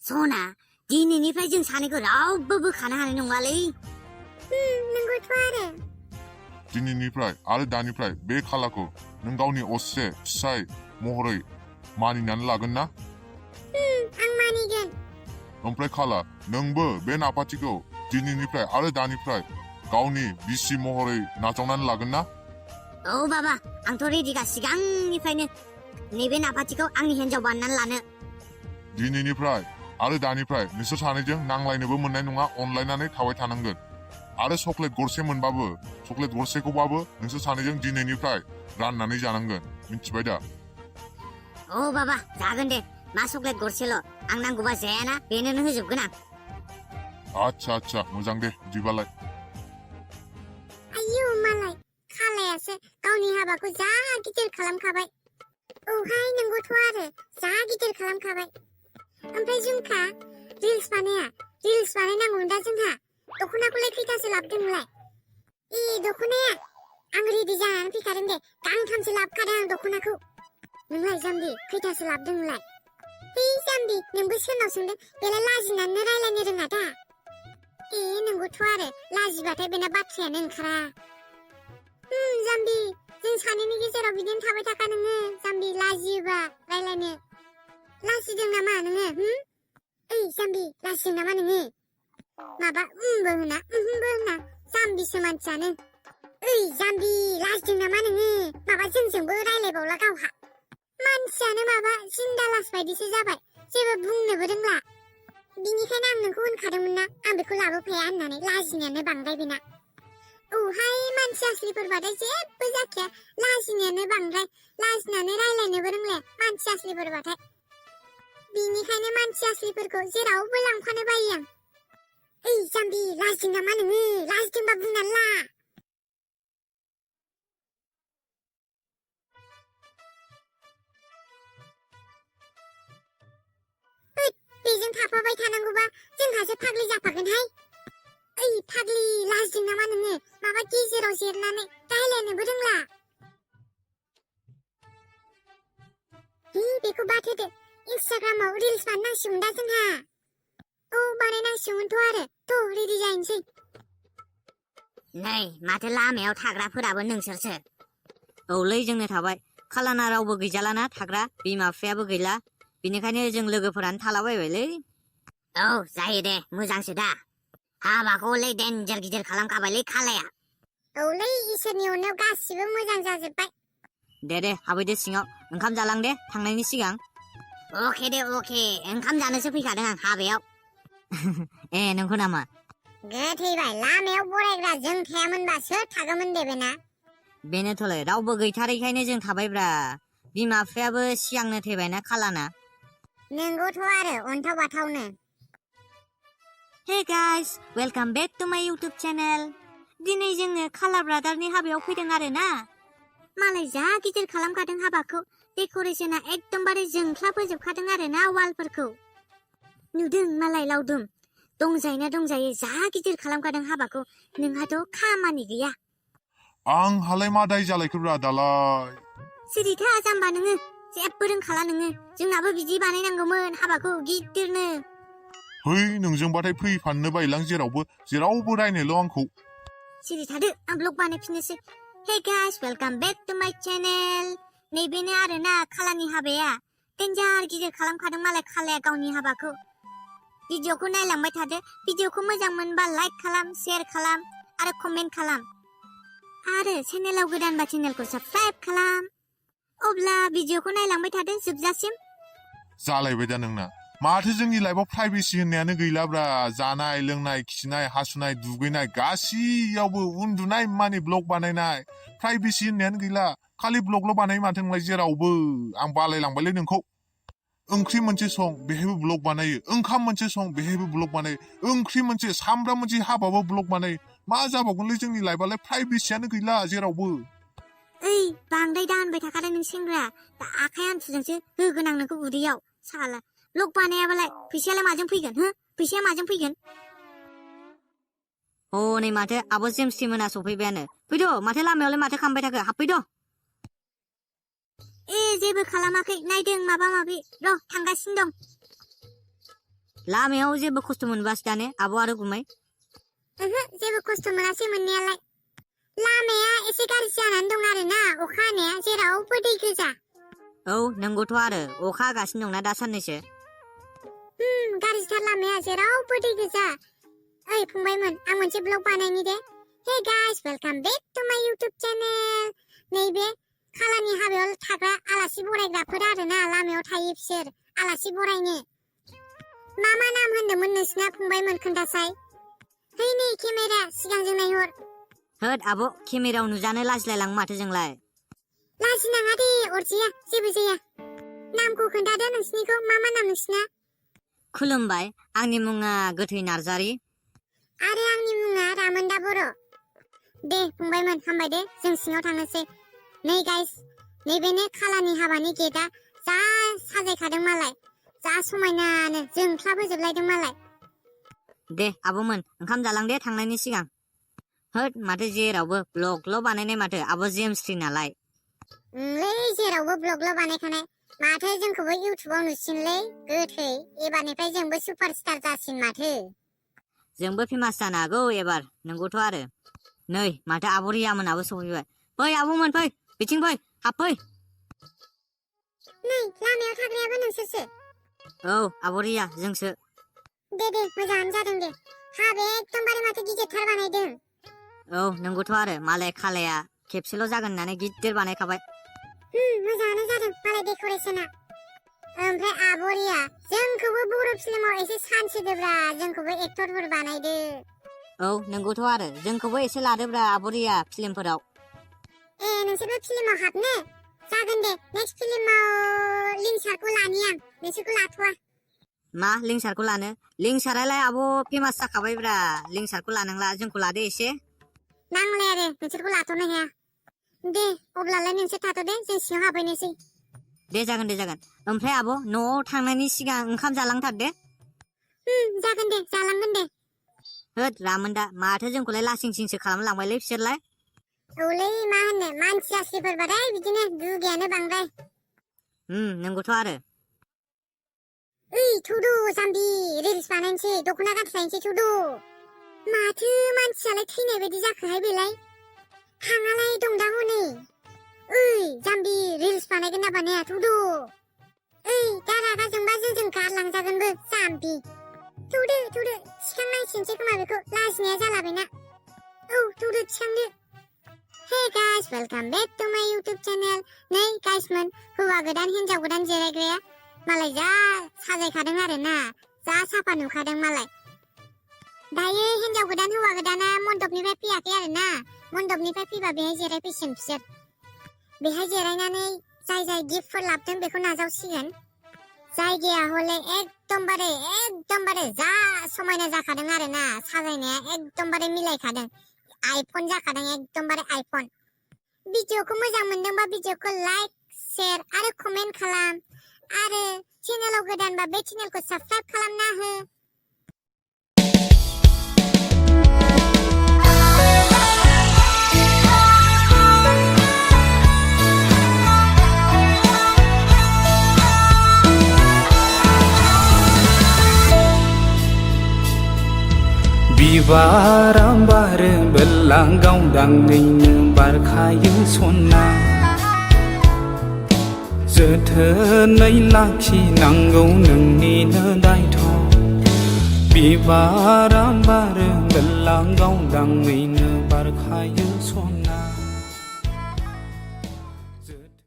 सना दिनैनिफ्राय जों सानैखौ रावबो बोखानो हानाय नङालै नंगौथ' आरो दिनैनिफ्राय आरो दानिफ्राय बे खालाखौ नों गावनि असे फिसाय महरै मानिनानै लागोन ना आं मानिगोन ओमफ्राय खाला नोंबो बे नाफाथिखौ दिनैनिफ्राय आरो दानिफ्राय गावनि बिसि महरै नाजावनानै लागोन ना औ बाबा आंथ' रेडिखा सिगांनिफ्रायनो नैबे नाफाथिखौ आंनि हिन्जाव बानायनानै लानो दिनैनिफ्राय आरो दानिफ्राय नोंसोर सानैजों नांलायनोबो मोननाय नङा अनलायनानै थाबाय थानांगोन आरो चक्लेट गरसे मोनबाबो चक्लेट गरसेखौबाबो नोंसोर सानैजों दिनैनिफ्राय राननानै जानांगोन मिथिबाय दा औ बाबा जागोन दे मा चक्लेट गरसेल' आं नांगौबा जायाना बेनोनो होजोबगोन आं आच्छा मोजां दे बिदिबालाय आयौ मालाय खालायासो गावनि हाबाखौ जा गिदिर खालामखाबाय औहाय नंगौथ' आरो जा गिदिर खालामखाबाय ओमफ्राय जुमखा रिल्स बानायनांगौमोन दा जोंहा दख'नाखौलाय खैथासो लाबोदोंमोनलाय दख'नाया आं रेडि जानानै फैखादों दे गांथामसो लाबोखादों आं दख'नाखौ नोंलाय जाम्बि खैथासो लाबोदोंमोनलाय जाम्बि नोंबो सोरनाव सोंदों बेलाय लाजिनानै रायलायनो रोङा दा नंगौथ' आरो लाजिबाथाय बेना बाथ्रायानो ओंखारा जाम्बि जों सानैनि गेजेराव बिदिनो थाबाय थाखा नोङो जाम्बि लाजियोबा रायलायनो लाजिदों नामा नोङो जाम्बि लाजिदों नामा नोङो माबा बो होना होना जाम्बिसो मानसियानो जाम्बि लाजिदों नामा नोङो माबा जोंजोंबो रायलायबावला गावहा मानसियानो माबा जिन्दालास बायदिसो जाबाय जेबो बुंनोबो रोंला बिनिखायनो आं नोंखौ होनखादोंमोन ना आं बेखौ लाबोफाया होननानै लाजिनायानो बांद्राय बेना औहाय मानसि आसलिफोरबाथाय जेबो जाखाया लाजिनायानो बांद्राय लाजिनानै रायलायनोबो रोंले मानसि आसलिफोरबाथाय बिनिखायनो मानसि आसलिफोरखौ जेरावबो लांफानो बायो आं जाम्बि लाजिदों नामा नोङो लाजिदोंबा बुंनानै ला बेजों थाफाबाय थानांगौबा जोंहासो फाग्लि जाफागोनहाय फाग्लि लाजिदों नामा नोङो माबा गेजेराव जिरनानै रायलायनोबो रोंला बेखौ बाद होदो इन्स्टाग्रामाव रिल्स बानायनांसिगोन दा जोंहा बानायनांसिगोनथ' आरो रेडि जाहैनोसै नै माथो लामायाव थाग्राफोराबो नोंसोरसो औलै जोंनो थाबाय खालाना रावबो गैजालाना थाग्रा बिमा बिफायाबो गैला बिनिखायनो जों लोगोफोरानो थालाबायबायलै औ जायो दे मोजांसो दा हाबाखौलै डेन्जार गिदिर खालामखाबायलै खालाया औलै इसोरनि अननायाव गासिबो मोजां जाजोब्बाय दे हाबैदो सिङाव ओंखाम जालां दे थांनायनि सिगां अके दे अके ओंखाम जानोसो फैखादों आं हाबायाव नंगौ नामा थैबाय लामायाव बरायग्रा जों थायामोनबा सोर थागौमोन दे बेना बेनोथ'लै रावबो गैथारैखायनो जों थाबायब्रा बिमा बिफायाबो सिगांनो थैबायना खालाना नंगौथ' आरो अन्थाव बाथावनो hey guys welcome back to my YouTube channel दिनै जोङो खाला ब्रादारनि हाबायाव फैदों आरो ना मालाय जा गिदिर खालामखादों हाबाखौ डेक'रेशना एकदमबारे जोंख्ला फोजोबखादों आरो ना वालफोरखौ नुदों मालाय लावदुम दंजायो जा गिदिर खालामखादों हाबाखौ नोंहाथ' खामानि गैया आंहालाय मा दाय जालायखोब्रा दालाय सिरिथा जाम्बा नोङो जेबो रोंखाला नोङो जोंनाबो बिदि बानायनांगौमोन हाबाखौ गिदिरनो नोंजोंबाथाय फैफाननो बायलां जेरावबो रायनायल' आंखौ सिरि थादो आं ब्लग बानायफिननोसै hey guys welcome back to my channel नैबेनो आरोना खालानि हाबाया डेन्जार गिदिर खालामखादों मालाय खालाया गावनि हाबाखौ भिडिअखौ नायलांबाय थादो भिडिअखौ मोजां मोनबा लाइक खालाम शेयार खालाम आरो कमेन्ट खालाम आरो चेनेलाव गोदानबा चेनेलखौ साबस्क्राइब खालाम अब्ला भिडिअखौ नायलांबाय थादो जोबजासिम जालायबाय दा नोंना माथो जोंनि लाइफआव प्राइभेसि होननायानो गैलाब्रा जानाय लोंनाय खिनाय हासुनाय दुगैनाय गासैयावबो उन्दुनाय मानि ब्लग बानायनाय प्राइभेसि होननायानो गैला खालि ब्लगल' बानायो माथो नोंलाय जेरावबो आं बालायलांबायलै नोंखौ ओंख्रि मोनसे सं बेहायबो ब्लग बानायो ओंखाम मोनसे सं बेहायबो ब्लग बानायो ओंख्रि मोनसे सामब्राम मोनसे हाबाबो ब्लग बानायो मा जाबावगोनलै जोंनि लाइफआलाय प्राइभेसियानो गैला जेरावबो बांद्राय दा होनबाय थाखादों नों सेंग्रा दा आखाइ हान्थुजोंसो होगोन आं नोंखौ उदैयाव साला ब्लग बानायाबालाय फैसायालाय माजों फैगोन फैसाया माजों फैगोन नै माथो आब' जेमस्रि मोना सफैबायानो फैद' माथो लामायावलाय माथो खालामबाय थाखो हाबफैद' जेबो खालामाखै नायदों माबा माबि र' थांगासिनो दं लामायाव जेबो खस्थ' मोनबासो दाने आब' आरो गुमै? ओहो जेबो खस्थ' मोनासै मोननायालाय। लामाया एसे गाज्रि जानानै दं आरोना अखा हानाया जेरावबो दै गोजा। औ नंगौथ' आरो अखा हागासिनो दंना दा साननैसो। गाज्रिथार लामाया जेरावबो दै गोजा। ओइ फंबायमोन आं मोनसे ब्लग बानायनि दे। Hey guys welcome back to my YouTube channel. नैबे खालानि हाबायाव थाग्रा आलासि बरायग्राफोर आरोना लामायाव थायो बिसोर आलासि बरायनो। मा नाम होनदोंमोन नोंसिना फंबायमोन खोन्थासाय। है नै केमेरा सिगांजों नायहर। होद आब' केमेरायाव नुजानो लाजिलायलाङो माथो जोंलाय। लाजिनाङा दे अरजाया जेबो जाया। नामखौ खोन्थादो नोंसिनिखौ मा नाम नोंसिना? खुलुमबाय आंनि मुङा गोथै नार्जारि। आरो आंनि मुङा रामोनदा बर'। दे फंबायमोन हामबाय दे जों सिङाव थांनोसै। नै गाइस नैबेनो खालानि हाबानि गेटआ जा साजायखादों मालाय। जा समायनानो जोंख्लाबहोजोबलायदों मालाय। दे आब'मोन ओंखाम जालां दे थांनायनि सिगां। होद माथो जेरावबो ब्लगल' बानायनाय माथो आब' जेमस्रि नालाय। जेरावबो ब्लगल' बानायखानाय। माथो जोंखौबो इउटुबाव नुसिनलै गोथै। एबारनिफ्राय जोंबो सुपारस्टार जासिन माथो। जोंबो फेमास जानो हागौ एबार नंगौथ' आरो। नै माथो आब' रिया मोनाबो सफैबाय। फै आब'मोन फै बिथिं फै हाबफै। नै लामायाव थाग्रायाबो नोंसोरसो? औ आब' रिया जोंसो। दे मोजाङानो जादों दे। हाबाया एकदमबारे माथो गिदिरथार बानायदों। औ नंगौथ' आरो मालाय खालाया खेबसेल' जागोन होननानै गिदिर बानायखाबाय। मोजाङानो जादों मालाय डेक'रेसना। ओमफ्राय आब' रिया जोंखौबो बर' फिल्माव एसे चान्स होदोब्रा जोंखौबो एक्टरफोर बानायदो। औ नंगौथ' आरो जोंखौबो एसे लादोब्रा आब' रिया फिल्मफोराव। नोंसोरबो फिल्माव हाबनो? जागोन दे नेक्स्ट फिल्माव लिंसारखौ लानि आं नोंसोरखौ लाथ'वा। मा लिंसारखौ लानो? लिंसारालाय आब' फेमास जाखाबायब्रा लिंसारखौ लानांला जोंखौ लादो एसे। नांलाय आरो नोंसोरखौ लाथ'नो हाया। दे अब्लालाय नोंसोर थाथ'दे जों सिङाव हाबहैनोसै। दे जागोन ओमफ्राय आब' न'आव थांनायनि सिगां ओंखाम जालांथार दे। जागोन दे जालांगोन दे। होद रामोनदा माथो जोंखौलाय लासिं सिंसो खालामलांबायलै बिसोरलाय। औलै मा होननो मानसि जासिफोरबाथाय बिदिनो दुगायानो बांद्राय। नंगौथ' आरो। ओइ थुदु जाम्बि रिल्स बानायनोसै दख'ना गानस्लायनोसै थुदु। माथो मानसियालाय थैनाय बायदि जाखोहाय बेलाय। हाङालाय दं दा हनै। ओइ जाम्बि रिल्स बानायगोन ना बानाया थुदु। ओइ दा रागा जोंबा जोंजों गारलांजागोनबो जाम्बि। थुदो थिखांनांसिनोसै खोमा बेखौ लाजिनाया जालाबायना। औ थुदो थिखांदो। Hey guys welcome back to my YouTube channel. नै गाइसमोन हौवा गोदान हिनजाव गोदान जिरायग्राया मालाय जा साजायखादों आरोना जा साफा नुखादों मालाय। दायो हिनजाव गोदान हौवा गोदाना मन्दपनिफ्राय फैयाखै आरोना मन्दपनिफ्राय फैबा बेहाय जिरायफैसिगोन बिसोर। बेहाय जिरायनानै जाय गिफ्टफोर लाबोदों बेखौ नाजावसिगोन। जायगाया हले एकदमबारे जा समायना जाखादों आरोना साजायनाया एकदमबारे मिलायखादों। आइफन जाखादों एकदमबारे आइफन। भिडिअखौ मोजां मोनदोंबा भिडिअखौ लाइक शेयार आरो कमेन्ट खालाम। आरो चेनेलाव गोदानबा बे चेनेलखौ साबस्क्राइब खालामना हो। बिबारा बारो बेलां गावदांयैनो बारखायो सना। जोथोनै लाखिनांगौ नोंनिनो दायथ'। बिबारा बारो बेलां गावदांयैनो बारखायो सना।